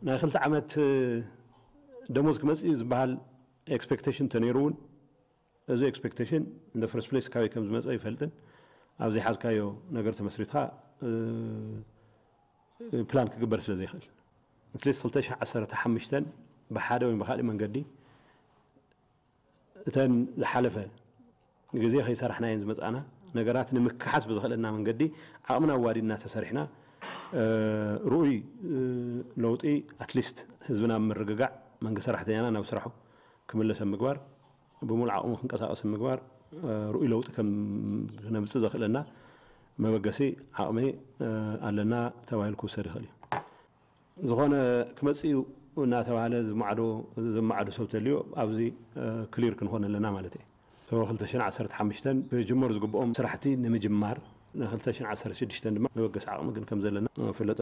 ናይ ክልተ ዓመት ደሞዝ ክመፅእ እዩ ዝበሃል ኤክስፔክቴሽን ተነይሩ እውን፣ እዚ ኤክስፔክቴሽን እንደ ፈርስት ፕሌስ ካበይ ከም ዝመፀ ይፈልጥን፣ ኣብ ዘይሓዝካዮ ነገር ተመስሪትካ ፕላን ክግበር ስለ ዘይኽእል፣ ኣትሊስት ክልተ ሽሕን ዓሰርተ ሓሙሽተን ብሓደ ወይ ብካሊእ መንገዲ እተን ዝሓለፈ ግዜ ከይሰራሕናየን ዝመፃና ነገራት ንምክሓስ ብዝኽእለና መንገዲ ዓቕምና ኣዋዲድና ተሰሪሕና ርኡይ ለውጢ፣ ኣትሊስት ህዝብና ምርግጋዕ፣ መንግስቲ ሰራሕተኛና ናብ ስራሑ ክምለሰ ምግባር፣ ብሙሉ ዓቕሙ ክንቀሳቀስ ምግባር ርኡይ ለውጢ ክነምፅእ ዘኽእለና መበገሲ ዓቕሚ ኣለና ተባሂሉ ክውሰድ ይኽእል እዩ። ዝኾነ ክመፅእ እዩ እናተባሃለ ዝማዕዶ ዝማዕዶ ሰብ ተልዮ ኣብዚ ክሊር ክንኾን ኣለና ማለት እዩ። ክልተ ሽሕን ዓሰርተ ሓሙሽተን ክጅመሩ ዝግብኦም ስራሕቲ ንምጅማር ን ክልተ ሽሕን ዓሰርተ ሽዱሽተን ድማ መበገሲ ዓቕሚ ግን ከም ዘለና ፍለጥ